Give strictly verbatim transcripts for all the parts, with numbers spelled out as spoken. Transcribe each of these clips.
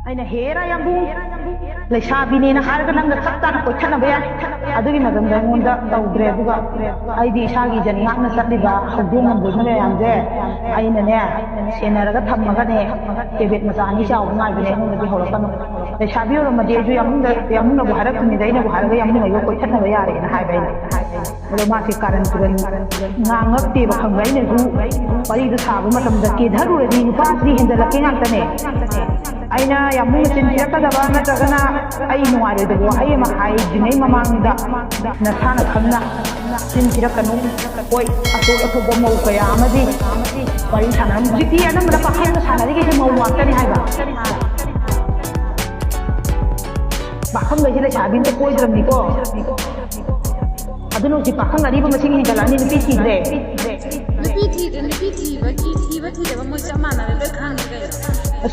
ꯑꯩꯅ, "ꯍꯦꯔꯥ ꯌꯥꯝꯕꯨꯡ, ꯂꯩꯁꯥꯕꯤꯅꯦꯅ ꯍꯥꯏꯔꯒ ꯅꯪꯒ ꯇꯞ ꯇꯥꯅ ꯀꯣꯏꯈꯠꯅꯕ ꯌꯥꯏ?" ꯑꯗꯨꯒꯤ ꯃꯇꯝꯗ ꯑꯩꯉꯣꯟꯗ ꯇꯧꯗ꯭ꯔꯦ꯫ ꯑꯗꯨꯒ ꯑꯩꯗꯤ ꯏꯁꯥꯒꯤ ꯏꯖꯠ ꯉꯥꯛꯅ ꯆꯠꯂꯤꯕ ꯍꯧꯗꯣꯡ ꯂꯝꯕꯣꯏꯕ ꯃꯌꯥꯝꯁꯦ ꯑꯩꯅꯅꯦ, ꯁꯦꯟꯅꯔꯒ ꯊꯝꯃꯒꯅꯦ, ꯇꯦꯕꯦꯠ ꯃꯆꯥ ꯑꯅꯤ ꯆꯥꯎꯕ ꯉꯥꯏꯕꯅꯦ, ꯑꯩꯉꯣꯟꯗꯗꯤ ꯍꯧꯔꯛꯀꯅꯨ꯫ ꯂꯩꯁꯥꯕꯤ ꯑꯣꯏꯔꯝꯃꯗꯤ ꯑꯩꯁꯨ ꯌꯥꯝꯕꯨꯡꯗ, ꯌꯥꯝꯕꯨꯡꯅꯕꯨ ꯍꯥꯏꯔꯛꯇꯣꯏꯅꯤꯗ, ꯑꯩꯅꯕꯨ ꯍꯥꯏꯔꯒ ꯌꯥꯝꯕꯨꯡ ꯑꯩꯒ ꯀꯣꯏꯈꯠꯅꯕ ꯌꯥꯔꯦꯅ ꯍꯥꯏꯕ ꯑꯩꯅ꯫ ꯑꯗꯣ ꯃꯥꯁꯦ ꯀꯥꯔꯟ ꯇꯨꯔꯟ ꯉꯥꯡꯉꯛꯇꯦꯕ, ꯈꯪꯕ꯭ꯔꯥ? ꯑꯩꯅꯁꯨ ꯋꯥꯔꯤꯗꯣ ꯁꯥꯕ ꯃꯇꯝꯗ ꯀꯦꯊꯔꯨꯔꯗꯤ ꯅꯨꯄꯥꯁꯤꯗꯤ ꯍꯦꯟꯖꯜꯂꯛꯀꯦ ꯉꯥꯛꯇꯅꯦ꯫ ꯑꯩꯅ ꯌꯥꯝ ꯃꯨꯟꯅ ꯆꯤꯟ ꯊꯤꯔꯛꯀꯗꯕ ꯅꯠꯇ꯭ꯔꯒꯅ ꯑꯩ ꯅꯨꯡꯉꯥꯏꯔꯣꯏꯗꯕ ꯋꯥꯍꯩ ꯑꯃ ꯍꯥꯏꯗ꯭ꯔꯤꯉꯩ ꯃꯃꯥꯡꯗ ꯅꯁꯥꯅ ꯈꯪꯅ ꯆꯤꯟ ꯊꯤꯔꯛꯀꯅꯨ꯫ ꯍꯣꯏ, ꯑꯇꯣꯞ ꯑꯇꯣꯞꯄ ꯃꯧ ꯀꯌꯥ ꯑꯃꯗꯤ ꯋꯥꯔꯤ ꯁꯥꯟꯅꯔꯝꯃꯤ꯫ ꯍꯧꯖꯤꯛꯇꯤ ꯑꯅꯝꯕꯅ ꯄꯥꯈꯪꯒ ꯁꯥꯟꯅꯔꯤꯈꯩꯁꯦ ꯃꯧ ꯉꯥꯛꯇꯅꯤ ꯍꯥꯏꯕ꯫ ꯄꯥꯈꯪꯈꯩꯁꯦ ꯂꯩꯁꯥꯕꯤ ꯑꯝꯇ ꯀꯣꯏꯗ꯭ꯔꯕꯅꯤꯀꯣ꯫ ꯑꯗꯨꯅ ꯍꯧꯖꯤꯛ ꯄꯥꯈꯪ ꯑꯔꯤꯕ ꯃꯁꯤꯡ ꯍꯦꯟꯒꯠꯂꯛꯑꯅꯤ, ꯅꯨꯄꯤ ꯊꯤꯗ꯭ꯔꯦ꯫ ꯅꯨꯄꯤ ꯊꯤꯗ꯭ꯔꯦ, ꯅꯨꯄꯤ ꯊꯤꯕꯒꯤ ꯊꯤꯕ ꯊꯤꯗꯕ ꯃꯣꯏ ꯆꯞ ꯃꯥꯟꯅꯔꯦ, ꯂꯣꯏ ꯈꯪꯉꯦ ꯀꯩꯅꯣ꯫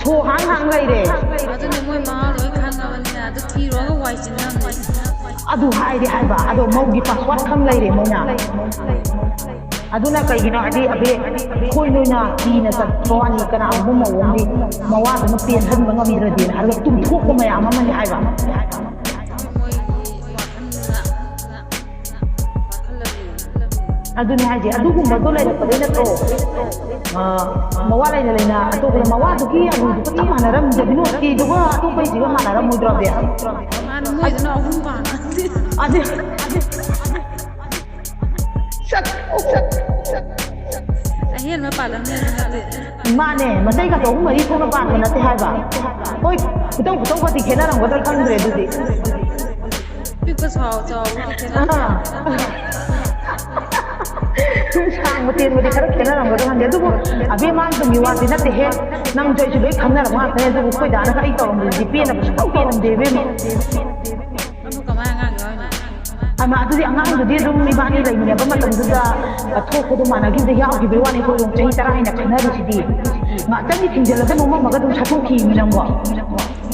ꯁꯣ ꯍꯥꯡ ꯍꯥꯡ ꯂꯩꯔꯦ꯫ ꯑꯗꯨꯅꯦ, ꯃꯣꯏ ꯃꯍꯥꯎ ꯂꯣꯏ ꯈꯪꯉꯕꯅꯤꯅ ꯑꯗꯨ ꯊꯤꯔꯨꯔꯒ ꯋꯥꯏ ꯆꯤꯟꯅꯕꯅꯦ꯫ ꯑꯗꯨ ꯍꯥꯏꯗꯤ ꯍꯥꯏꯕ, ꯑꯗꯣ ꯃꯧꯒꯤ ꯄꯥꯁꯋꯥꯔꯗ ꯈꯪ ꯂꯩꯔꯦ ꯃꯣꯏꯅ꯫ ꯑꯗꯨꯅ ꯀꯩꯒꯤꯅꯣ ꯍꯥꯏꯗꯤ, ꯑꯕꯦ, ꯑꯩꯈꯣꯏ ꯅꯣꯏꯅ ꯀꯤꯅ ꯆꯠꯄ ꯋꯥꯅꯤ, ꯀꯅꯥꯒꯨꯝꯕ ꯃꯧ ꯑꯃꯗꯤ ꯃꯋꯥꯗꯨꯅ ꯄꯦꯟꯍꯟꯕ ꯉꯝꯗ꯭ꯔꯗꯤꯅ ꯍꯥꯏꯔꯒ ꯇꯨꯝꯊꯣꯛꯄ ꯃꯌꯥꯝ ꯑꯃꯅꯤ ꯍꯥꯏꯕ꯫ ꯃꯣꯏꯒꯤ ꯋꯥꯈꯜꯗ ꯋꯥꯈꯜ ꯂꯩꯕꯅꯤ꯫ ꯑꯗꯨꯅꯦ ꯍꯥꯏꯁꯦ, ꯑꯗꯨꯒꯨꯝꯕꯗꯣ ꯂꯩꯔꯛꯄꯗꯩ ꯅꯠꯇ꯭ꯔꯣ? ꯑ, ꯃꯋꯥ ꯂꯩꯅ ꯂꯩꯅ ꯑꯇꯣꯞꯄꯗ ꯃꯋꯥꯗꯨꯒꯤ ꯑꯂꯨꯗꯨꯒ ꯆꯞ ꯃꯥꯟꯅꯔꯝꯗꯦ, ꯕꯤꯅꯣꯗꯀꯤꯗꯨꯒ ꯑꯇꯣꯞꯄꯩꯁꯤꯒ ꯃꯥꯟꯅꯔꯝꯃꯣꯏꯗ꯭ꯔꯣ, ꯑꯕꯦ? ꯃꯥꯅ ꯃꯣꯏꯗꯨꯅ ꯑꯍꯨꯝ ꯄꯥꯟꯕ꯫ ꯑꯗꯨ ꯑꯍꯦꯟꯕ ꯄꯥꯜꯂꯝꯅꯤ ꯑꯗꯨ ꯅꯠꯇꯦ꯫ ꯃꯥꯅꯦ, ꯃꯇꯩꯒ ꯑꯍꯨꯝ ꯃꯔꯤ ꯊꯣꯛꯅ ꯄꯥꯟꯕ ꯅꯠꯇꯦ ꯍꯥꯏꯕ꯫ ꯍꯣꯏ, ꯈꯨꯇꯧ ꯈꯨꯇꯧꯒꯗꯤ ꯈꯦꯠꯅꯔꯝꯒꯗ꯭ꯔꯥ ꯈꯪꯗ꯭ꯔꯦ ꯑꯗꯨꯗꯤ꯫ ꯄꯤꯛꯄ ꯆꯥꯎ-, ꯆꯥꯎꯕꯗꯤ ꯈꯦꯠꯅꯔꯝꯒꯅꯤ꯫ ꯑꯥ꯫ ꯁꯥꯡꯕ ꯇꯦꯟꯕꯗꯤ ꯈꯔ ꯈꯦꯠꯅꯔꯝꯒꯗ꯭ꯔꯥ ꯈꯪꯗꯦ, ꯑꯗꯨꯕꯨ ꯑꯕꯦꯝꯃ ꯑꯃꯇꯪꯒꯤ ꯋꯥꯗꯤ ꯅꯠꯇꯦꯍꯦ꯫ ꯅꯪꯁꯨ ꯑꯩꯁꯨ ꯂꯣꯏ ꯈꯪꯅꯔꯕ ꯉꯥꯛꯇꯅꯦ, ꯑꯗꯨꯕꯨ ꯑꯩꯈꯣꯏ ꯗꯥꯅ ꯑꯩ ꯇꯧꯔꯝꯗ꯭ꯔꯤꯁꯤꯗꯤ ꯄꯦꯟꯅꯕ ꯁꯨꯡꯇꯧ ꯇꯧꯔꯝꯗꯦ, ꯏꯕꯦꯝꯃ꯫ ꯑꯗꯨ ꯀꯃꯥꯏꯅ ꯑꯉꯥꯡ ꯌꯥꯎꯔꯤꯅꯣ? ꯑꯃ, ꯑꯗꯨꯗꯤ ꯑꯉꯥꯡꯗꯨꯗꯤ ꯑꯗꯨꯝ ꯏꯕꯥꯅꯤ ꯂꯩꯃꯤꯟꯅꯕ ꯃꯇꯝꯗꯨꯗ ꯊꯣꯛꯄꯗꯣ ꯃꯥꯟꯅꯈꯤꯕꯗ ꯌꯥꯎꯈꯤꯕꯩ ꯋꯥꯅꯤ, ꯑꯩꯈꯣꯏ ꯑꯗꯨꯝ ꯆꯍꯤ ꯇꯔꯥ ꯍꯦꯟꯅ ꯈꯪꯅꯔꯤꯁꯤꯗꯤ꯫ ꯉꯥꯛꯇꯪꯗꯤ ꯊꯤꯡꯖꯤꯜꯂꯒ ꯅꯣꯡꯃꯝꯃꯒ ꯑꯗꯨꯝ ꯁꯠꯇꯣꯛꯈꯤꯃꯤ ꯅꯪꯕꯣ꯫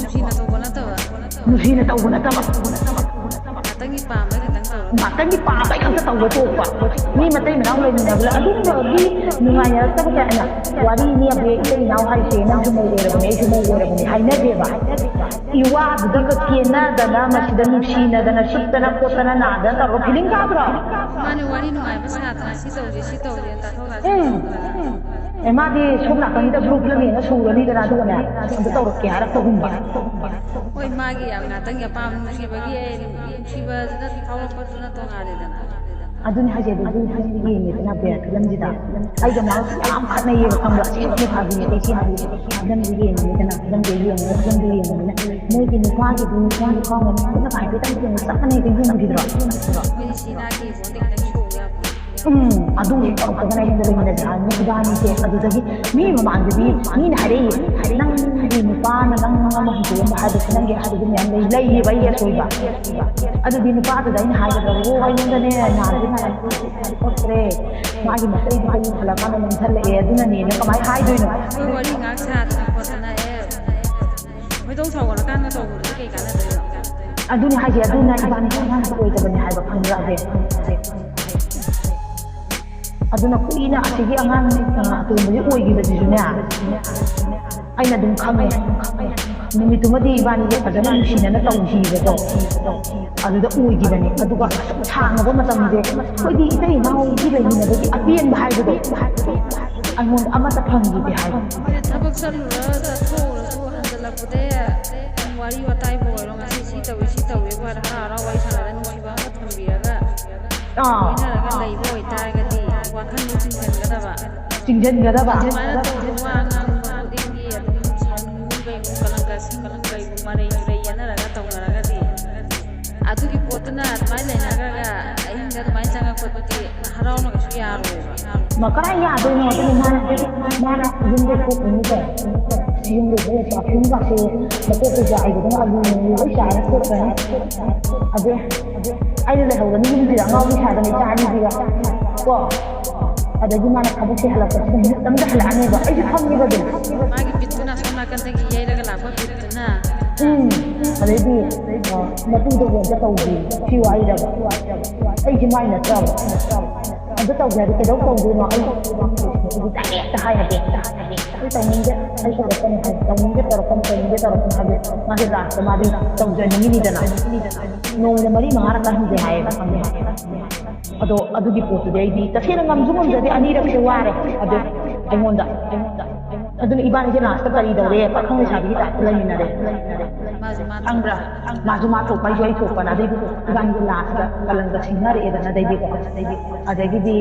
ꯅꯨꯡꯁꯤꯅ ꯇꯧꯕ ꯅꯠꯇꯕ꯫ ꯅꯨꯡꯁꯤꯅ ꯇꯧꯕ ꯅꯠꯇꯕ꯫ ꯈꯤꯇꯪꯒꯤ ꯄꯥꯝꯕ ꯈꯤꯇꯪ ꯇꯧꯔꯒ ꯉꯥꯛꯇꯪꯒꯤ ꯄꯥꯝꯕꯩ ꯈꯛꯇ ꯇꯧꯕ ꯇꯣꯛꯄ꯫ ꯃꯤ ꯃꯇꯩ ꯃꯅꯥꯎ ꯂꯩꯃꯤꯟꯅꯕꯗ ꯑꯗꯨꯝꯕꯒꯤ ꯅꯨꯡꯉꯥꯏꯅꯔꯛꯇꯕ ꯀꯌꯥ ꯑꯩꯅ ꯋꯥꯔꯤꯅꯤ ꯑꯕꯦ, ꯏꯇꯩ ꯏꯅꯥꯎ ꯍꯥꯏꯁꯦ, ꯅꯪꯁꯨ ꯃꯧ ꯑꯣꯏꯔꯕꯅꯦ, ꯑꯩꯁꯨ ꯃꯧ ꯑꯣꯏꯔꯕꯅꯦ ꯍꯥꯏꯅꯗꯦꯕ꯫ ꯏꯋꯥꯗꯨꯗꯒ ꯀꯦꯟꯅꯗꯅ ꯃꯁꯤꯗ ꯅꯨꯡꯁꯤꯅꯗꯅ ꯁꯨꯞꯇꯅ ꯈꯣꯠꯇꯅ ꯅꯥꯗꯅ ꯇꯧꯔꯒ ꯐꯤꯂꯤꯡ ꯀꯥꯗ꯭ꯔꯣ? ꯃꯥꯅ ꯋꯥꯔꯤ ꯅꯨꯡꯉꯥꯏꯕ ꯁꯥꯗꯅ ꯁꯤ ꯇꯧꯁꯦ ꯁꯤ ꯇꯧꯁꯦꯅ ꯇꯥꯊꯣꯛ ꯇꯥꯁꯤꯟ ꯎꯝ꯫ ꯑꯦ, ꯃꯥꯗꯤ ꯁꯣꯝ ꯅꯥꯀꯟꯒꯤꯗ ꯕ꯭ꯂꯨ ꯐꯤꯂꯝ ꯌꯦꯡꯉ ꯁꯨꯔꯅꯤꯗꯅ, ꯑꯗꯨꯒꯅꯦ ꯑꯝꯇ ꯇꯧꯔꯛꯀꯦ ꯍꯥꯏꯔꯛꯄꯒꯨꯝꯕ꯫ ꯍꯣꯏ, ꯃꯥꯒꯤ ꯌꯥꯝ ꯉꯥꯛꯇꯪꯒꯤ ꯑꯄꯥꯝꯕ ꯅꯨꯡꯁꯤꯕꯒꯤ ꯑꯩ ꯅꯨꯡꯁꯤꯕꯗꯨꯅ ꯐꯥꯎꯔꯛꯄꯗꯨꯅ ꯇꯣꯉꯥꯜꯂꯦꯗꯅ꯫ ꯑꯗꯨꯅꯤ ꯍꯥꯏꯁꯦ, ꯑꯗꯨ ꯑꯗꯨ ꯍꯥꯏꯁꯦ ꯌꯦꯡꯉꯦꯗꯅ ꯕꯦ ꯐꯤꯂꯝꯁꯤꯗ ꯑꯩꯒ ꯃꯥꯒ ꯌꯥꯝ ꯈꯠꯅꯩꯌꯦꯕ, ꯈꯪꯕ꯭ꯔꯥ? ꯑꯁꯦꯡꯕꯅꯦ ꯐꯥꯒꯤ ꯅꯠꯇꯦ ꯁꯤ ꯍꯥꯏꯁꯦ꯫ ꯐꯤꯂꯝꯁꯤ ꯌꯦꯡꯉꯦꯗꯅ, ꯐꯤꯂꯝꯁꯦ ꯌꯦꯡꯉꯒ ꯐꯤꯂꯝꯗꯣ ꯌꯦꯡꯉꯕꯅꯤꯅ ꯃꯣꯏꯒꯤ ꯅꯨꯄꯥꯒꯤꯗꯤ ꯅꯨꯄꯥꯒꯤ ꯈ꯭ꯋꯥꯡꯒ ꯈꯨꯠꯅ ꯍꯥꯏꯐꯦꯠꯇꯪ ꯌꯦꯡꯉ ꯆꯞ ꯃꯥꯟꯅꯩꯗ, ꯌꯦꯡꯉꯨꯈꯤꯗ꯭ꯔꯣ? ꯃꯣꯏꯗꯤ ꯁꯤ ꯅꯥꯒꯤ ꯐꯣꯟꯗ ꯈꯤꯇꯪ ꯁꯣꯛꯑꯒ ꯎꯝ, ꯑꯗꯨꯒꯤ ꯇꯧꯔꯛꯇꯗꯅ ꯑꯩꯉꯣꯟꯗ ꯂꯩꯃꯤꯟꯅꯁꯦ ꯍꯥꯏꯕꯅꯤ ꯏꯕꯥꯅꯤꯁꯦ꯫ ꯑꯗꯨꯗꯒꯤ ꯃꯤ ꯃꯃꯥꯡꯗꯗꯤ ꯃꯤꯅ ꯍꯥꯏꯔꯛꯏ, "ꯅꯪꯒꯤ ꯅꯨꯄꯥꯅ ꯅꯪ ꯑꯃ ꯍꯨꯟꯗꯣꯛꯑꯝꯕ ꯍꯥꯏꯕꯁꯦ ꯅꯪꯒꯤ ꯑꯁꯣꯏꯕ ꯃꯌꯥꯝ ꯂꯩ", ꯂꯩꯌꯦꯕ ꯑꯩꯒꯤ ꯑꯁꯣꯏꯕ꯫ ꯑꯗꯨꯗꯤ ꯅꯨꯄꯥꯗꯨꯗ ꯑꯩꯅ ꯍꯥꯏꯒꯗ꯭ꯔꯥ, "ꯑꯣ, ꯑꯩꯉꯣꯟꯗꯅꯦ ꯅꯥꯗꯤ ꯅꯥꯔꯛꯇ꯭ꯔꯦ, ꯈꯣꯠꯇ꯭ꯔꯦ, ꯃꯥꯒꯤ ꯃꯇꯩꯗꯨꯗ ꯌꯨ ꯍꯜꯂꯛꯀꯥꯟꯗ ꯅꯝꯁꯤꯜꯂꯛꯑꯦ", ꯑꯗꯨꯅꯅꯦꯅ ꯀꯃꯥꯏꯅ ꯍꯥꯏꯗꯣꯏꯅꯣ? ꯑꯩꯈꯣꯏ ꯋꯥꯔꯤ ꯉꯥꯏꯍꯥꯛ ꯁꯥꯗꯅ ꯈꯣꯠꯇꯅ ꯑꯦ ꯈꯣꯏꯗꯧ ꯁꯥꯎꯒꯠꯂꯀꯥꯟꯗ ꯇꯧꯕꯗꯨꯗꯤ ꯀꯩ ꯀꯥꯟꯅꯗꯣꯏꯅꯣ? ꯑꯗꯨꯅꯤ ꯍꯥꯏꯁꯦ, ꯑꯗꯨꯅ ꯏꯕꯥꯅꯤ ꯑꯉꯥꯡꯁꯨ ꯑꯣꯏꯗꯕꯅꯤ ꯍꯥꯏꯕ, ꯈꯪꯕ꯭ꯔꯥ? ꯑꯗꯨ ꯑꯗꯨꯅ ꯀꯨꯏꯅ ꯑꯁꯤꯒꯤ ꯑꯉꯥꯡ ꯑ, ꯑꯇꯣꯝꯕꯁꯤ ꯑꯣꯏꯈꯤꯕꯁꯤꯁꯨꯅꯦ, ꯑꯩꯅ ꯑꯗꯨꯝ ꯈꯪꯉꯦ꯫ ꯅꯨꯃꯤꯠꯇꯨꯃꯗꯤ ꯏꯕꯥꯅꯤꯁꯦ ꯐꯖꯅ ꯅꯨꯡꯁꯤꯅꯅ ꯇꯧꯈꯤꯕꯀꯣ꯫ ꯑꯗꯨꯗ ꯑꯣꯏꯈꯤꯕꯅꯤ꯫ ꯑꯗꯨꯒ ꯑꯁꯨꯛ ꯁꯥꯡꯉꯕ ꯃꯇꯝꯁꯦ ꯑꯩꯈꯣꯏꯗꯤ ꯏꯇꯩ ꯏꯅꯥꯎꯒꯤ ꯂꯩꯃꯤꯟꯅꯕꯒꯤ ꯑꯄꯦꯟꯕ ꯍꯥꯏꯕꯗꯣ ꯑꯩꯉꯣꯟꯗ ꯑꯃꯠꯇ ꯐꯪꯈꯤꯗꯦ ꯍꯥꯏꯕ꯫ ꯍꯣꯏ, ꯊꯕꯛ ꯆꯠꯂꯨꯔ ꯆꯠꯊꯣꯛꯎꯔꯁꯨ ꯍꯟꯖꯜꯂꯛꯄꯗ ꯋꯥꯔꯤ ꯋꯥꯇꯥꯏꯕꯨ ꯑꯣꯏꯔꯣ, ꯉꯁꯤ ꯁꯤ ꯇꯧꯏ ꯁꯤ ꯇꯧꯏꯕꯨ ꯍꯥꯏꯔ ꯍꯔꯥꯎ ꯍꯔꯥꯎ ꯋꯥꯔꯤ ꯁꯥꯟꯅꯔ ꯅꯨꯡꯁꯤꯕ ꯑꯃ ꯊꯝꯕꯤꯔꯒ ꯑꯥ꯫ ꯂꯣꯏꯅꯔꯒ ꯂꯩꯕ ꯑꯣꯏꯇꯥꯔꯒꯗꯤ ꯋꯥꯈꯜꯗꯣ ꯆꯤꯡꯁꯤꯟꯒꯗꯕ꯫ ꯆꯤꯡꯁꯤꯟꯒꯗꯕ꯫ ꯑꯗꯨꯃꯥꯏꯅ ꯇꯧꯕ ꯋꯥ ꯉꯥꯡꯕ ꯈꯨꯗꯤꯡꯒꯤ ꯑꯗꯨꯝ ꯁꯥꯎꯅꯤꯡꯕꯒꯨꯝ ꯀꯩꯒꯨꯝ ꯀꯂꯪꯀ ꯁꯤꯒꯨꯝ ꯀꯩꯒꯨꯝ ꯃꯔꯩ ꯇꯨꯔꯩ ꯌꯦꯠꯅꯔꯒ ꯇꯧꯅꯔꯒꯗꯤ ꯑꯗꯨꯒꯤ ꯄꯣꯠꯇꯨꯅ ꯑꯗꯨꯃꯥꯏꯅ ꯂꯩꯅꯈ꯭ꯔꯒ ꯑꯍꯤꯡꯗ ꯑꯗꯨꯃꯥꯏꯅ ꯆꯪꯉꯛꯄꯗꯨꯗꯤ ꯍꯔꯥꯎꯅ ꯀꯩꯁꯨ ꯌꯥꯔꯣꯏꯕ꯫ ꯃꯥ ꯀꯗꯥꯏ ꯌꯥꯗꯣꯏꯅꯣ? ꯑꯗꯨꯅ ꯃꯥꯅ ꯍꯥꯏꯗꯤ ꯃꯥꯅ ꯌꯨꯝꯗ ꯊꯣꯛꯄꯅꯤꯀꯣ꯫ ꯌꯨꯝꯗ ꯊꯣꯛꯑꯒ ꯌꯨꯝꯒꯥꯁꯦ ꯃꯀꯣꯛꯇ ꯆꯥꯏꯕꯗꯨꯅ ꯑꯂꯨ ꯅꯨꯡꯂꯨ ꯂꯣꯏ ꯆꯥꯏꯔ ꯊꯣꯛꯈ꯭ꯔꯅꯤ꯫ ꯑꯗꯨ ꯑꯩꯅ ꯂꯩꯍꯧꯔꯅꯤ ꯌꯨꯝꯁꯤꯗ ꯑꯉꯥꯎꯕꯤ ꯁꯥꯗꯅ ꯏꯆꯥ ꯑꯅꯤꯁꯤꯒ ꯀꯣ꯫ ꯑꯗꯒꯤ ꯃꯥꯅ ꯊꯕꯛꯁꯦ ꯍꯜꯂꯛꯄꯁꯤꯗ ꯃꯤꯅꯤꯠ ꯑꯃꯗ ꯍꯜꯂꯛꯑꯅꯦꯕ꯫ ꯑꯩꯁꯨ ꯈꯪꯉꯦꯕ ꯑꯗꯨꯝ꯫ ꯃꯥꯒꯤ ꯕꯤꯠꯇꯨꯅ ꯑꯁꯣꯝ ꯅꯥꯀꯟꯗꯒꯤ ꯌꯩꯔꯒ ꯂꯥꯛꯄ ꯕꯤꯠꯇꯨꯅ꯫ ꯎꯝ꯫ ꯑꯗꯩꯗꯤ ꯑ, ꯃꯇꯨꯗꯕꯨ ꯑꯝꯇ ꯇꯧꯗ꯭ꯔꯤ꯫ ꯁꯤ ꯋꯥꯍꯩꯗꯕ ꯑꯩꯁꯦ ꯃꯥꯏ ꯅꯠꯇ꯭ꯔꯕ? ꯑꯝꯇ ꯇꯧꯒꯦ ꯍꯥꯏꯗꯤ ꯀꯩꯗꯧ ꯇꯧꯗꯣꯏꯅꯣ? ꯑꯩ ꯗꯥꯏꯔꯦꯛꯇ ꯍꯥꯏꯔꯒꯦ꯫ ꯑꯩ ꯇꯧꯅꯤꯡꯗꯦ, ꯑꯩ ꯇꯧꯔꯛꯀꯅꯤ ꯍꯥꯏ꯫ ꯇꯧꯅꯤꯡꯗꯦ ꯇꯧꯔꯛꯀꯅꯤ, ꯇꯧꯅꯤꯡꯗꯦ ꯇꯧꯔꯛꯀꯅꯤ ꯍꯥꯏꯕ ꯃꯥꯁꯦ ꯂꯥꯁꯇ ꯃꯥꯗꯤ ꯇꯧꯖꯅꯤꯡꯉꯤꯅꯤꯗꯅ꯫ ꯅꯣꯡꯃꯗ ꯃꯔꯤ ꯃꯉꯥꯔꯛꯀ ꯍꯟꯖꯦ ꯍꯥꯏꯌꯦꯕ, ꯈꯪꯕ꯭ꯔꯥ? ꯑꯗꯣ ꯑꯗꯨꯒꯤ ꯄꯣꯠꯇꯨꯗꯤ ꯑꯩꯗꯤ ꯇꯁꯦꯡꯅ ꯉꯝꯁꯨ ꯉꯝꯖꯗꯦ꯫ ꯑꯅꯤꯔꯛꯁꯦ ꯋꯥꯔꯦ꯫ ꯑꯗꯣ ꯑꯩꯉꯣꯟꯗ ꯑꯗꯨꯅ ꯏꯕꯥꯅꯤꯁꯦ ꯂꯥꯁꯇ ꯀꯔꯤ ꯇꯧꯔꯦ? ꯄꯥꯈꯪ ꯂꯩꯁꯥꯕꯤꯒꯤ ꯇꯥꯏꯞꯇ ꯂꯩꯃꯤꯟꯅꯔꯦ꯫ ꯃꯥꯁꯨ ꯃꯥ ꯈꯪꯕ꯭ꯔꯥ? ꯊꯣꯛꯄ꯫ ꯃꯥꯁꯨ ꯃꯥ ꯊꯣꯛꯄ, ꯑꯩꯁꯨ ꯑꯩ ꯊꯣꯛꯄꯅ꯫ ꯑꯗꯩꯗꯤ ꯏꯕꯥꯅꯤꯁꯦ ꯂꯥꯁꯇ ꯀꯂꯪꯒ ꯁꯤꯡꯅꯔꯛꯑꯦꯗꯅ꯫ ꯑꯗꯩꯗꯤꯀꯣ ꯑꯗꯒꯤꯗꯤ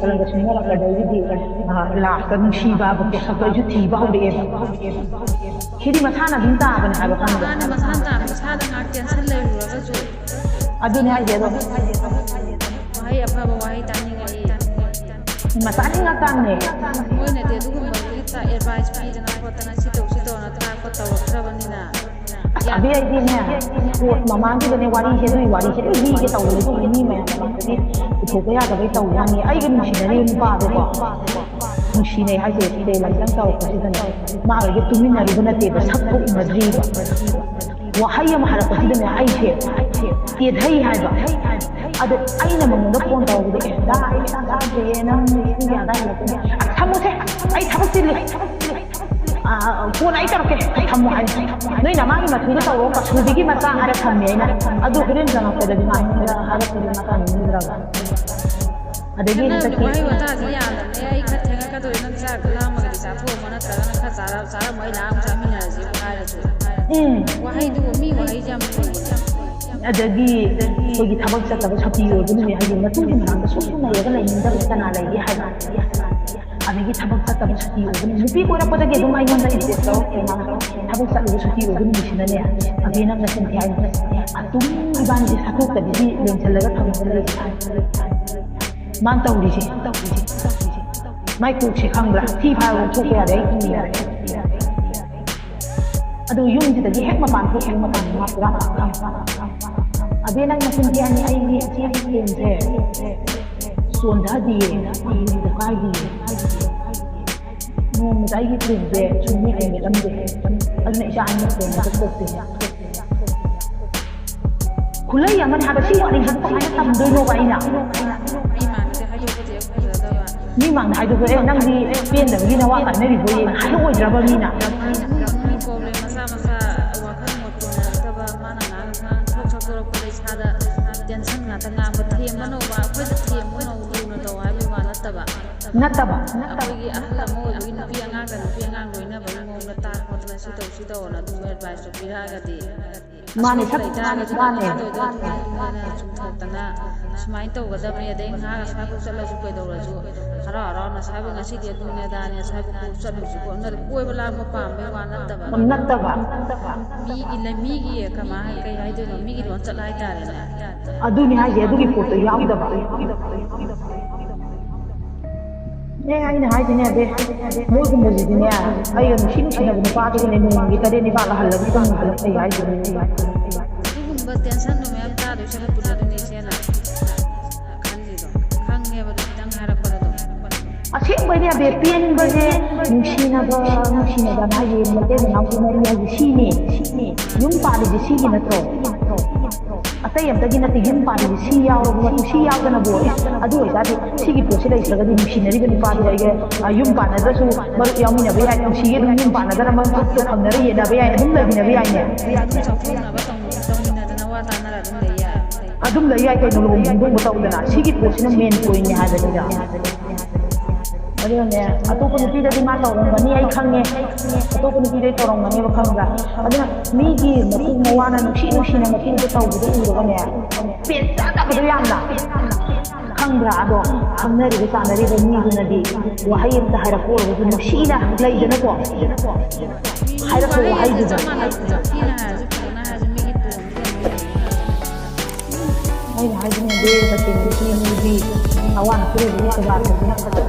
ꯀꯂꯪꯒ ꯁꯤꯡꯅꯔꯛꯄꯗꯒꯤꯗꯤ ꯂꯥꯁꯇ ꯅꯨꯡꯁꯤꯕ ꯍꯥꯏꯕ ꯄꯣꯠꯁꯛꯇꯣ ꯑꯩꯁꯨ ꯊꯤꯕ ꯍꯧꯔꯛꯑꯦꯕ꯫ ꯁꯤꯗꯤ ꯃꯁꯥꯅ ꯑꯗꯨꯝ ꯇꯥꯕꯅꯦ ꯍꯥꯏꯕ, ꯈꯪꯕ꯭ꯔꯥ? ꯃꯥꯅ ꯃꯁꯥꯅ ꯇꯥꯕ, ꯃꯁꯥꯗ ꯉꯥꯏꯍꯥꯛ ꯇꯦꯟꯁꯟ ꯂꯩꯔꯨꯔꯒꯁꯨ ꯑꯗꯨꯅꯦ ꯍꯥꯏꯁꯦ꯫ ꯑꯗꯣ ꯋꯥꯍꯩ ꯑꯐꯕ ꯋꯥꯍꯩ ꯇꯥꯅꯤꯡꯉꯛꯏ꯫ ꯃꯆꯥꯅꯤ ꯉꯥꯛꯇꯅꯦ꯫ ꯃꯣꯏꯅꯗꯤ ꯑꯗꯨꯒꯨꯝꯕꯒꯤ ꯑꯦꯗꯚꯥꯏꯁ ꯄꯤꯗꯅ ꯈꯣꯠꯇꯅ ꯁꯤ ꯇꯧ ꯁꯤ ꯇꯧꯅ ꯇꯥꯛꯄ ꯇꯧꯔꯛꯇ꯭ꯔꯕꯅꯤꯅ꯫ ꯑꯁ ꯑꯕꯦ, ꯑꯩꯗꯤꯅꯦ, ꯀꯣꯔꯠ ꯃꯃꯥꯡꯗꯨꯗꯅꯦ, ꯋꯥꯔꯤꯁꯦ, ꯑꯗꯨꯒꯤ ꯋꯥꯔꯤꯁꯦ ꯂꯣꯏ ꯂꯤꯒꯦ ꯇꯧꯕꯅꯦ, ꯑꯗꯨꯕꯨ ꯃꯤ ꯃꯌꯥꯝ ꯃꯃꯥꯡꯗꯗꯤ ꯄꯨꯊꯣꯛꯄ ꯌꯥꯗꯕꯩ ꯇꯧꯕ ꯋꯥꯅꯤ꯫ ꯑꯩꯒ ꯅꯨꯡꯁꯤꯅꯔꯤꯕ ꯅꯨꯄꯥꯗꯣꯀꯣ, ꯅꯨꯡꯁꯤꯅꯩ ꯍꯥꯏꯁꯦ, ꯁꯤꯗꯩ ꯂꯝꯗꯪ ꯇꯧꯔꯛꯄꯁꯤꯗꯅꯦ, ꯃꯥꯒ ꯑꯩꯒ ꯇꯨꯃꯤꯟꯅꯔꯨꯕ ꯅꯠꯇꯦꯕ, ꯁꯛꯄ ꯎꯅꯗ꯭ꯔꯤꯕ꯫ ꯋꯥꯍꯩ ꯑꯃ ꯍꯥꯏꯔꯛꯄꯁꯤꯗꯅꯦ ꯑꯩꯁꯦ ꯇꯦꯊꯩ ꯍꯥꯏꯕ꯫ ꯑꯗꯣ ꯑꯩꯅ ꯃꯉꯣꯟꯗ ꯐꯣꯟ ꯇꯧꯔꯛꯄꯗ, "ꯑꯦ ꯗꯥ, ꯑꯩ ꯆꯥꯛ ꯆꯥꯗ꯭ꯔꯤꯌꯦ, ꯅꯪ ꯄꯨꯡ ꯀꯌꯥ ꯑꯗꯥꯏ ꯍꯜꯂꯛꯇꯣꯏꯅꯣ?" "ꯑ, ꯊꯝꯃꯣꯁꯦ, ꯑꯩ ꯊꯕꯛ ꯆꯤꯜꯂꯤ꯫ ꯑ, ꯀꯣꯟꯅ ꯑꯩ ꯇꯧꯔꯛꯀꯦ, ꯊꯝꯃꯣ" ꯍꯥꯏ꯫ "ꯅꯣꯏ ꯅꯃꯥꯒꯤ ꯃꯊꯨꯗ ꯇꯧꯔꯣ, ꯀꯁꯨꯕꯤꯒꯤ ꯃꯆꯥ" ꯍꯥꯏꯔ ꯊꯝꯃꯦ ꯑꯩꯅ꯫ ꯑꯗꯨ ꯍꯣꯔꯦꯟ ꯆꯪꯉꯛꯄꯗꯗꯤ ꯃꯥ ꯑꯩꯉꯣꯟꯗ ꯍꯥꯏꯔꯛꯄꯗꯤ ꯃꯥ ꯇꯥꯅꯤꯡꯗ꯭ꯔꯕ꯫ ꯑꯗꯒꯤ ꯅꯪ ꯍꯟꯗꯛꯀꯤ ꯋꯥꯍꯩ ꯋꯥꯇꯥꯁꯤ ꯌꯥꯗꯕꯅꯦ꯫ "ꯑꯩ ꯈꯔ ꯊꯦꯡꯉꯛꯀꯗꯣꯔꯤ, ꯅꯪ ꯆꯥꯛ ꯂꯥꯝꯃꯒꯗꯤ ꯆꯥꯊꯣꯛꯑꯝꯃꯣ, ꯅꯠꯇ꯭ꯔꯒꯅ ꯈꯔ ꯆꯥꯔ ꯆꯥꯔꯝꯃꯣ, ꯑꯩ ꯂꯥꯛꯑ ꯑꯃꯨꯛ ꯆꯥꯃꯤꯟꯅꯔꯁꯤ" ꯑꯃꯨꯛ ꯍꯥꯏꯔꯁꯨ꯫ ꯎꯝ꯫ ꯋꯥꯍꯩꯗꯨꯕꯨ, ꯃꯤ ꯋꯥꯍꯩꯁꯦ ꯌꯥꯝ ꯂꯨꯏꯌꯦ꯫ ꯑꯗꯒꯤ ꯑꯩꯈꯣꯏꯒꯤ ꯊꯕꯛ ꯆꯠꯇꯕ ꯁꯨꯇꯤ ꯑꯣꯏꯕ ꯅꯨꯃꯤꯠ, ꯍꯥꯏꯗꯤ ꯃꯇꯨꯒꯤ ꯃꯅꯥꯛꯇ ꯁꯨꯝ ꯁꯨꯝ ꯂꯩꯔꯒ ꯂꯩꯅꯤꯡꯗꯕ ꯀꯅꯥ ꯂꯩꯒꯦ ꯍꯥꯏꯕ? ꯑꯗꯒꯤ ꯊꯕꯛ ꯆꯠꯇꯕ ꯁꯨꯇꯤ ꯑꯣꯏꯕ ꯅꯨꯃꯤꯠ, ꯅꯨꯄꯤ ꯀꯣꯏꯔꯛꯄꯗꯒꯤ ꯑꯗꯨꯝ ꯑꯩꯉꯣꯟꯗ ꯏꯝꯄ꯭ꯔꯦꯁ ꯇꯧꯔꯛꯇꯦ ꯃꯥꯅ꯫ ꯊꯕꯛ ꯆꯠꯂꯨꯕ ꯁꯨꯇꯤ ꯑꯣꯏꯕ ꯅꯨꯃꯤꯠꯁꯤꯅꯅꯦ, ꯑꯕꯦ ꯅꯪ ꯅꯆꯤꯟ ꯊꯤ ꯍꯥꯏꯅꯤ, ꯑꯗꯨꯝ ꯏꯕꯥꯅꯤꯁꯦ ꯁꯠꯇꯣꯛꯇꯕꯤꯗꯤ ꯂꯦꯡꯁꯤꯜꯂꯒ ꯊꯝꯃꯒ ꯂꯩꯁꯦ꯫ ꯃꯥꯅ ꯇꯧꯔꯤꯁꯦ, ꯃꯥꯏ ꯀꯣꯛꯁꯦ ꯈꯪꯕ꯭ꯔꯥ? ꯊꯤ ꯐꯥꯏꯕ ꯊꯣꯛꯄ ꯌꯥꯗꯦ, ꯑꯩ ꯀꯤꯔꯦ꯫ ꯑꯗꯨ ꯌꯨꯝꯁꯤꯗꯒꯤ ꯍꯦꯛ ꯃꯄꯥꯟ ꯊꯣꯛꯈꯤꯕ ꯃꯇꯝꯗ ꯃꯥ ꯄꯨꯔꯥ ꯈꯪꯉꯦ꯫ "ꯑꯕꯦ ꯅꯪ ꯅꯆꯤꯟ ꯊꯤ ꯍꯥꯏꯅꯤ, ꯑꯩꯒꯤ ꯏꯆꯦꯒꯤ ꯐꯦꯟꯁꯦ ꯆꯣꯟꯊꯗꯤꯌꯦ, ꯑꯩꯒꯤꯗ ꯀꯥꯏꯗꯤꯌꯦ꯫ ꯅꯣꯡꯃꯗ ꯑꯩꯒꯤ ꯐꯦꯟꯁꯦ ꯁꯨꯡꯃꯨꯠ ꯍꯦꯛ ꯃꯨꯠꯂꯝꯗꯦ꯫ ꯑꯗꯨꯅ ꯏꯆꯥ ꯑꯅꯤ ꯐꯦꯟ ꯑꯝꯇ ꯊꯣꯛꯇꯦ"꯫ ꯈꯨꯠꯂꯩ ꯑꯃꯅꯤ ꯍꯥꯏꯕ, ꯁꯤ ꯋꯥꯔꯤꯁꯤꯕꯨ ꯀꯃꯥꯏꯅ ꯇꯝꯗꯣꯏꯅꯣꯕ ꯑꯩꯅ? ꯃꯤ ꯃꯥꯡꯗꯗꯤ ꯍꯥꯏꯗꯣꯛꯄꯗꯤ ꯍꯦꯛ ꯐꯖꯗꯕ꯫ ꯃꯤ ꯃꯥꯡꯗ ꯍꯥꯏꯗꯣꯛꯄ, "ꯑꯦ, ꯅꯪꯗꯤ ꯄꯦꯟꯗꯕꯒꯤ ꯅꯋꯥ ꯀꯥꯏꯅꯔꯤꯕꯣ?" ꯍꯥꯏꯔꯛꯑꯣꯏꯗ꯭ꯔꯕ ꯃꯤꯅ? ꯃꯤ ꯄ꯭ꯔꯣꯕ꯭ꯂꯦꯝ ꯃꯆꯥ ꯃꯆꯥ, ꯋꯥꯈꯜ ꯃꯣꯠ ꯇꯣꯟꯅꯔꯛꯇꯕ, ꯃꯥꯅ ꯉꯥꯡ ꯉꯥꯡ ꯊꯣꯛ ꯁꯛꯇꯣꯔꯛꯄꯗ ꯏꯁꯥꯗ ꯇꯦꯟꯁꯟ ꯉꯥꯛꯇ ꯉꯥꯡꯕ, ꯊꯦꯝꯕꯅꯧꯕ, ꯑꯩꯈꯣꯏꯗ ꯊꯦꯝꯕꯅꯧ ꯂꯨꯅ ꯇꯧ ꯍꯥꯏꯕꯒꯤ ꯋꯥ ꯅꯠꯇꯕ꯫ ꯅꯠꯇꯕ꯫ ꯑꯩꯈꯣꯏꯒꯤ ꯑꯍꯜ ꯑꯃ ꯑꯣꯏꯕꯒꯤ ꯅꯨꯄꯤ ꯑꯉꯥꯡꯒ ꯅꯨꯄꯤ ꯑꯉꯥꯡ ꯂꯣꯏꯅꯕꯒꯤ ꯃꯑꯣꯡꯗ ꯇꯥꯛ ꯈꯣꯠꯇꯅ ꯁꯤ ꯇꯧ ꯁꯤ ꯇꯧꯅ ꯑꯗꯨꯝꯕ ꯑꯦꯗꯚꯥꯏꯁꯇꯣ ꯄꯤꯔꯛꯑꯒꯗꯤ ꯃꯥꯅꯦ, ꯑꯁꯣꯏꯕ ꯂꯩꯇꯥꯔꯒꯗꯤ ꯃꯥꯅꯦ꯫ ꯀꯃꯥꯏꯅ ꯇꯧꯗꯣꯏꯅꯣ? ꯑꯗꯨꯃꯥꯏꯅ ꯆꯨꯝꯊꯣꯛꯇꯅ ꯁꯨꯃꯥꯏꯅ ꯇꯧꯒꯗꯕꯅꯤ, ꯑꯗꯩ ꯉꯥꯏꯍꯥꯛ ꯑꯁ꯭ꯋꯥꯏꯐꯥꯎ ꯆꯠꯂꯁꯨ ꯀꯩꯗꯧꯔꯁꯨ ꯍꯔꯥꯎ ꯍꯔꯥꯎꯅ ꯑꯁ꯭ꯋꯥꯏꯐꯥꯎ ꯉꯁꯤꯗꯤ ꯑꯗꯨꯅꯦ ꯑꯗꯥꯅꯦ ꯑꯁ꯭ꯋꯥꯏꯐꯥꯎ ꯀꯣꯛ ꯆꯠꯂꯨꯁꯤꯀꯣ, ꯅꯠꯇ꯭ꯔ ꯀꯣꯏꯕ ꯂꯥꯡꯕ ꯄꯥꯝꯕꯩ ꯋꯥ ꯅꯠꯇꯕ꯫ ꯅꯠꯇꯕ꯫ ꯃꯤꯒꯤ ꯂꯩ-, ꯃꯤꯒꯤ ꯀꯃꯥꯏ ꯀꯩ ꯍꯥꯏꯗꯣꯏꯅꯣ, ꯃꯤꯒꯤ ꯂꯣꯟꯆꯠ ꯍꯥꯏꯇꯥꯔꯦꯅꯦ꯫ ꯑꯗꯨꯅꯤ ꯍꯥꯏꯁꯦ, ꯑꯗꯨꯒꯤ ꯄꯣꯠꯇꯣ ꯌꯥꯎꯗꯕ꯫ ꯑꯦ, ꯑꯩꯅ ꯍꯥꯏꯁꯤꯅꯦ, ꯑꯗꯦ, ꯃꯣꯏꯒꯨꯝꯕꯁꯤꯗꯤꯅꯦ, ꯑꯩꯒ ꯅꯨꯡꯁꯤ ꯅꯨꯡꯁꯤꯅꯕ ꯅꯨꯄꯥꯗꯨꯒꯅꯦ ꯅꯣꯡꯃꯒꯤ ꯇꯔꯦꯠ ꯅꯤꯄꯥꯜ ꯍꯜꯂꯒ ꯇꯨꯝꯃꯨꯕꯅ ꯐꯩ ꯍꯥꯏꯁꯤꯅꯦ꯫ ꯑꯗꯨꯒꯨꯝꯕ ꯇꯦꯟꯁꯟꯗꯣ ꯃꯌꯥꯝ ꯆꯥꯗꯣꯏ ꯁꯔꯨꯛꯄꯨꯗꯤ ꯑꯗꯨꯅꯦ ꯏꯆꯦꯅ ꯈꯜꯂꯤꯗꯣ꯫ ꯈꯪꯉꯦꯕ ꯑꯗꯨ ꯈꯤꯇꯪ ꯍꯥꯏꯔꯛꯄꯗ ꯑꯗꯨꯝ꯫ ꯑꯁꯦꯡꯕꯩꯅꯦ ꯑꯕꯦ, ꯄꯦꯟꯕꯁꯦ ꯅꯨꯡꯁꯤꯅꯕ, ꯅꯨꯡꯁꯤꯅꯕ ꯍꯥꯏꯁꯦ ꯃꯇꯩ ꯃꯅꯥꯎ ꯇꯤꯟꯅꯔꯤ ꯍꯥꯏꯁꯦ ꯁꯤꯅꯦ꯫ ꯌꯨꯝ ꯄꯥꯜꯂꯤꯁꯦ ꯁꯤꯒꯤ ꯅꯠꯇ꯭ꯔꯣ? ꯑꯇꯩ ꯑꯝꯇꯒꯤ ꯅꯠꯇꯦ, ꯌꯨꯝ ꯄꯥꯜꯂꯤꯁꯦ ꯁꯤ ꯌꯥꯎꯔꯕ, ꯁꯤ ꯌꯥꯎꯗꯅꯕꯨ, ꯏꯁ, ꯑꯗꯨ ꯑꯣꯏꯇꯥꯔꯗꯤ ꯁꯤꯒꯤ ꯄꯣꯠꯁꯤ ꯂꯩꯇ꯭ꯔꯒꯗꯤ ꯅꯨꯡꯁꯤꯅꯔꯤꯕ ꯅꯨꯄꯥꯗꯨꯒ ꯑꯩꯒ, ꯑ, ꯌꯨꯝ ꯄꯥꯟꯅꯗ꯭ꯔꯁꯨ ꯃꯔꯨꯞ ꯌꯥꯎꯃꯤꯟꯅꯕ ꯌꯥꯏ, ꯅꯨꯡꯁꯤꯒꯦ ꯑꯗꯨꯝ ꯌꯨꯝ ꯄꯥꯟꯅꯗꯅ ꯃꯔꯨꯞꯇꯣ ꯐꯪꯅꯔ ꯌꯦꯟꯅꯕ ꯌꯥꯏ, ꯑꯗꯨꯝ ꯂꯩꯃꯤꯟꯅꯕ ꯌꯥꯏꯅꯦ꯫ ꯑꯗꯨꯝ ꯆꯥꯎꯊꯣꯛꯅꯕ ꯇꯧ-, ꯇꯧꯃꯤꯟꯅꯗꯅ ꯋꯥ ꯇꯥꯅꯔ ꯑꯗꯨꯝ ꯂꯩ ꯌꯥꯏ꯫ ꯑꯗꯨꯝ ꯂꯩ ꯌꯥꯏ ꯀꯩꯅꯣ, ꯂꯨꯍꯣꯡ ꯈꯣꯡꯗꯣꯡꯕ ꯇꯧꯗꯅ꯫ ꯁꯤꯒꯤ ꯄꯣꯠꯁꯤꯅ ꯃꯦꯟ ꯄꯣꯏꯟꯅꯤ ꯍꯥꯏꯕꯅꯤꯗ꯫ ꯑꯗꯨꯅꯅꯦ, ꯑꯇꯣꯞꯄ ꯅꯨꯄꯤꯗꯗꯤ ꯃꯥ ꯇꯧꯔꯝꯒꯅꯤ, ꯑꯩ ꯈꯪꯉꯦ꯫ ꯑꯇꯣꯞꯄ ꯅꯨꯄꯤꯗꯩ ꯇꯧꯔꯝꯒꯅꯦꯕ, ꯈꯪꯕ꯭ꯔꯥ? ꯑꯗꯨꯅ ꯃꯤꯒꯤ ꯃꯄꯨ ꯃꯋꯥꯅ ꯅꯨꯡꯁꯤ ꯅꯨꯡꯁꯤꯅ ꯃꯇꯨꯡꯗ ꯇꯧꯕꯗꯣ ꯎꯔꯒꯅꯦ, ꯄꯦꯟꯖꯗꯕꯗꯣ ꯌꯥꯝꯅ꯫ ꯈꯪꯕ꯭ꯔꯥ? ꯑꯗꯣ ꯈꯪꯅꯔꯤꯕ ꯆꯥꯟꯅꯔꯤꯕ ꯃꯤꯗꯨꯅꯗꯤ ꯋꯥꯍꯩ ꯑꯃꯇ ꯍꯥꯏꯔꯛꯄ ꯑꯣꯏꯔꯒꯁꯨ ꯅꯨꯡꯁꯤꯅ ꯂꯩꯗꯅꯀꯣ꯫ ꯍꯥꯏꯔꯛꯄ ꯋꯥꯍꯩ ꯑꯗꯨ ꯋꯥꯍꯩꯗꯨꯗ꯫ ꯆꯞ ꯃꯥꯟꯅꯩ꯫ ꯊꯤꯅ ꯍꯥꯏꯔꯁꯨ ꯐꯖꯅ ꯍꯥꯏꯔꯁꯨ ꯃꯤꯒꯤ ꯇꯣꯟꯗꯨꯗ ꯑꯗꯨꯝ ꯂꯩ꯫ ꯑꯩꯅ ꯍꯥꯏꯁꯤꯅꯗꯤ ꯇꯁꯦꯡꯅꯗꯤ ꯃꯤꯗꯤ ꯑꯋꯥ ꯅꯨꯄꯤꯗꯤ ꯁꯦꯕꯥ ꯇꯧꯗꯅ ꯐꯖꯅ